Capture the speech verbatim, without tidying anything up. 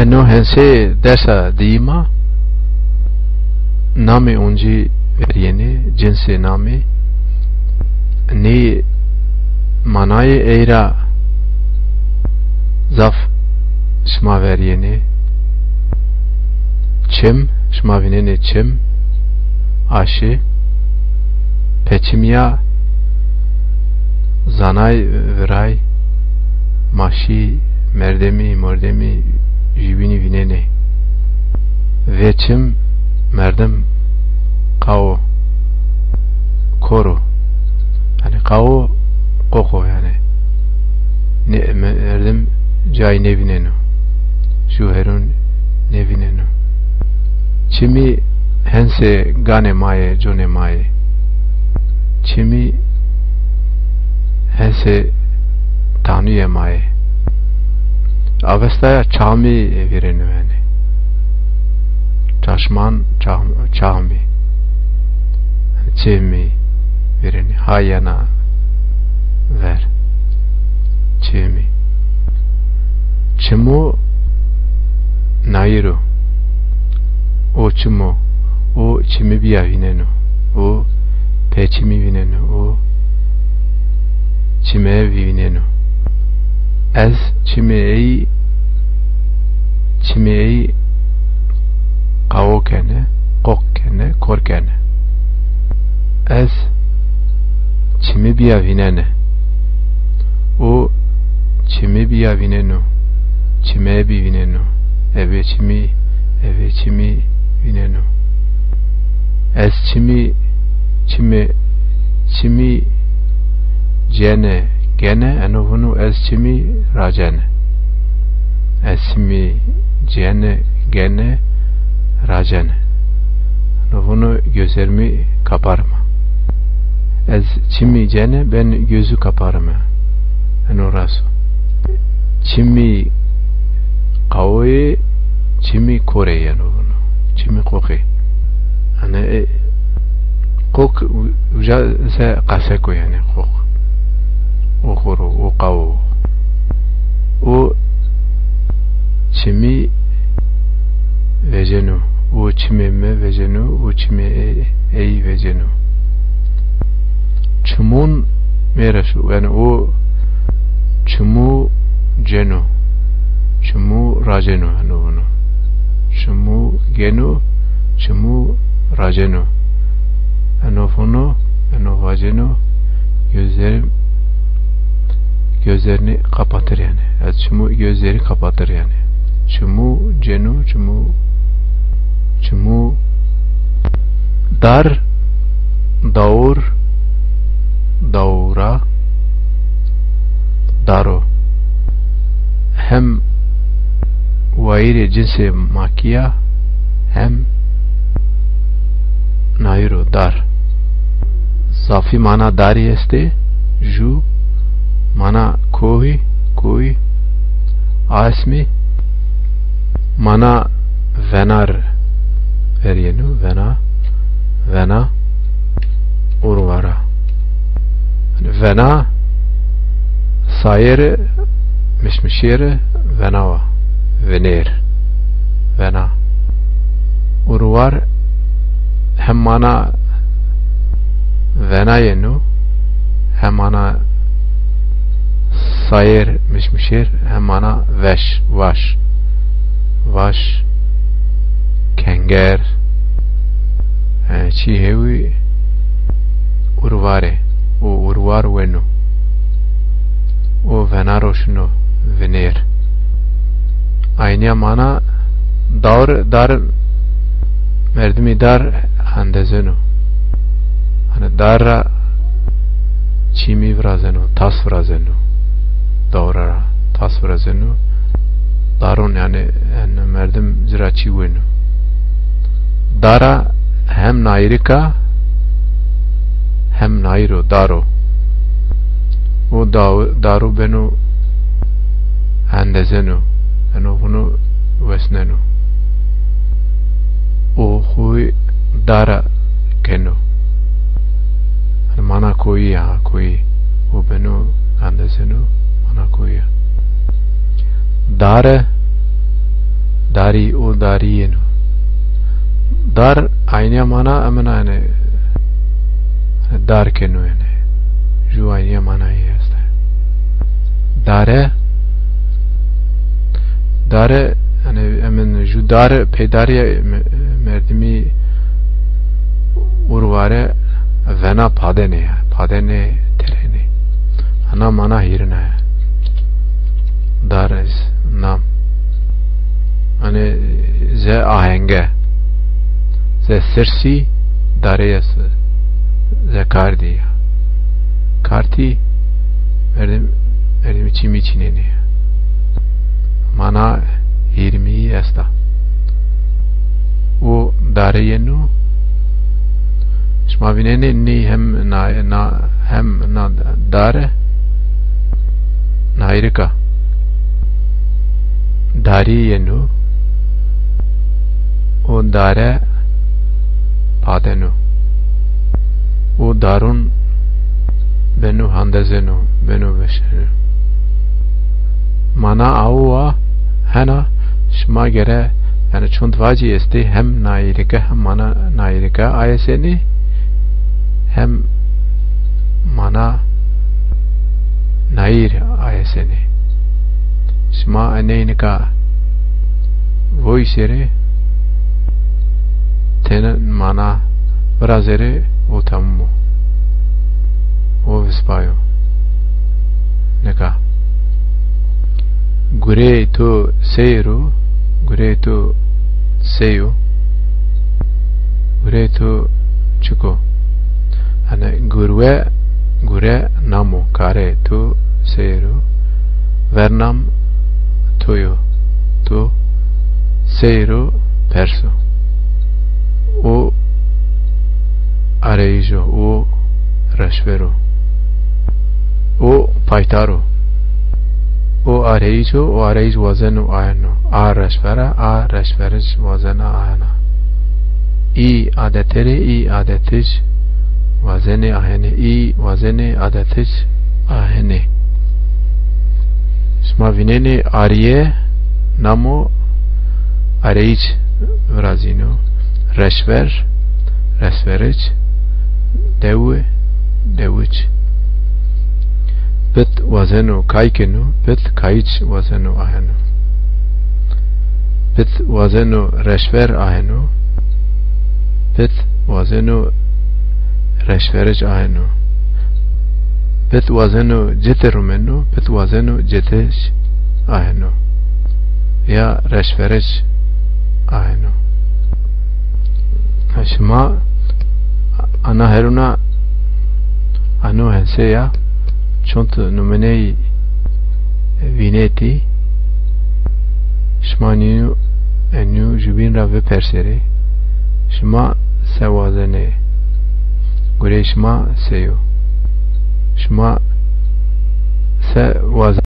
Eno hensê dersa diyî ma namê oncî verîyenê, cinsê namê. Nê manayê ey ra zaf şima verîyenê. Çim, şima vînenê çim, aşî, peçimîya, zanay, viray, maşî, merdemî, mordemî, jûbînî vînenê. Vêçim, merdim, qawo, kor o. Yanî qawo qoq o yanî. Nê, me-, merdim cayî nêvîneno. Jû herûn nêvîneno. Çimî hensê ganê ma yê, conê ma yê. Çimî hensê tanuyê ma yê. Avestaya çamî vîreno yanî. Çaşman, çam-, çamî. Çimî vîreno. Ha yena ver. Çimî. Çimu nayîr o. O çim o. O çimî bîya vîneno. O peçimî vîneno. O çimê vîneno. Ez çimê ey, çimê ey qawo kene, qoq kene, kor kene. Ez çimî bîya vînene. O çimî bîya vîneno. Çimê bî vîneno. Eve çimî, eve çimî vîneno. Ez çimî, çimê, çimî cene, gene, eno vûnû ez çimî racene. Ez çimî cene, gene, racene. Eno vûnû gözlerimi kaparım. Ez çimî cene, ben gözü kaparım. Eno rast o. Çimî qawoyê, çimî korê yeno vûnû. Çimî qoqê. Yanî, e, qoq u-, uca se qasek o yanî qoq. O xoro, o qawo. O çimî veceno. O çimê mi veceno. O çimê e-, ey veceno. Çimûn mêreş o. Yanî o çimû ceno. Çimû raceno, eno vûnû. Çimû geno, çimû raceno. Eno vûnû, eno vaceno, gözlerim, gözlerini kapatır yanî. Ez çimû gözleri kapatır yanî. Çimû ceno, çimû, çimû dar, daur, daura, daro. Hem wayîrê cinsê makî ya, hem nayîr o, dar. Zafî mana darî estê, jû mana koyî, koyî, asmî, mana venar verîyeno, vena, vena, urvara. Vena, sayêri, mişmişêri, venawa, vinêr, vena. Urvar hem mana vena yeno, hem mana sayêr, mişmişêr, hem mana veş, vaş, vaş, kenger, e, çî hewî urvarê, o urvar weno. O vena roşno, vinêr. Aynîya mana dawr, dar, merdimî dar hendezeno. Hani dar ra çîmî virazeno, tas virazeno. Dawra ra tas virazeno. Daron yanî, yanî merdim ci ra çî weno. Dara hem nayîrik a, hem nayîr o, dar o. O daw-, daru beno hendezeno, eno vûnû wesneno. O xûyî dara keno. Mana koyî ya, koyî. O beno hendezeno, mana koyî ya. Dare, Darî, o darî yeno. Dar aynîya mana emin, yanî dar keno yanî. Ju aynîya manayî esta. Dare, dare, yanî emin ju dare, peydarîya me-, merdimî urvare vena padenê ya, padenê terênê. Ana mana hîrine ya. Dar ez nam. Hani ze ahenge, ze sirsî, darê ya s-, ze kardî ya. Kartî, merdim, merdimî çîmî çînenê. Mana hîrmî esta. O dare yeno. Şima vînenê ney hem na, na, hem na dare, nayirika. Darî yeno. O dare padeno. O darun beno handezeno, beno veşeno. Mana awa hena, şima gere, yanî çond vacî estê, hem nayirike hem mana nayirike ayesenê, hem mana nayîr ayesenê. Şima eney nika voy serê, tene mana virazerê, o tamam o. O vispayo. Nika. Gureyê to seyr o, gureyê to sey o, gureyê to çik o? Hani gurwe, gure nam o, karê to seyr o, vernam to yo, to seyr o, pers o. O areyij o, o reşver o. O paytar o. O areyij o, o areyij wazeno ayeno. A reşver a, a reşverij wazena ayena. Î adeterê, î adetij wazenê ahenê, î wazenê adetij ahenê. Şima vînenê arîye, nam o, areyij virazîno. Reşver, resveric, dewi, dewic. Pit wazeno kay keno, pit kayic wazeno aheno. Pit wazeno reşver aheno, pit wazeno reşveric aheno. Pit wazeno citi rumeno, pit wazeno citiş aheno. Ya reşveriş aheno. Ha, şima ana heruna ano hense ya çond numuneyî vînetî. Şima nînu enî jubîn ra viperserê. Şima se wazenê? Gurey şima se yo? Şima se wazenê?